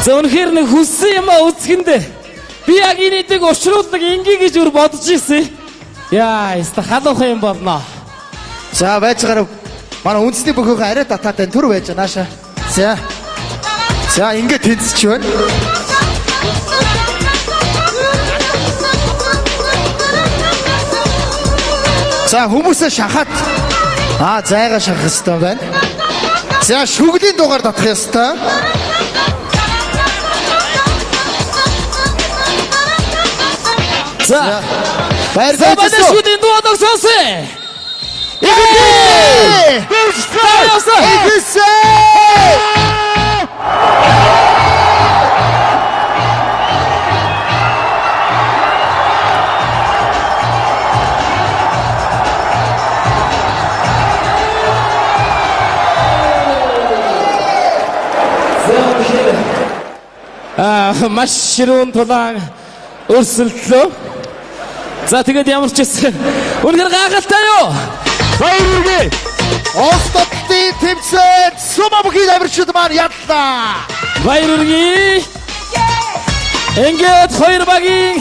За, үнэхээр нэг хүссэн юм а үзэхэндээ. Би яг энэ эдэг учруулдаг ингээ гэж үр бодож ирсэн. Яа, яста халуухан юм болно. За, байж байгаараа, манай үндэсний бөхөөхөө арай татаад байна. Түр байж нааша. За. За, ингээд тэнцэж байна. За, хүмүүсээ шахаад зайгаа шахах хэрэгтэй байна. За, шүглийн дугаар татах ёстой. За, Баярлалаа. за, манай шүдийн дуу хоолойг сонсъё. Ихэсээ! За, явсан. Ихэсээ! Маш ширүүн тулаан өрсөлдлөө. За, тэгээд ямар ч байсан үнэхээр гайхалтай юу? Баяр хүргэе. Улс дуудлын тэмцээнд Сума бүхий тамирчид маань яллаа. Баяр хүргэе. Ингээд хоёр багийн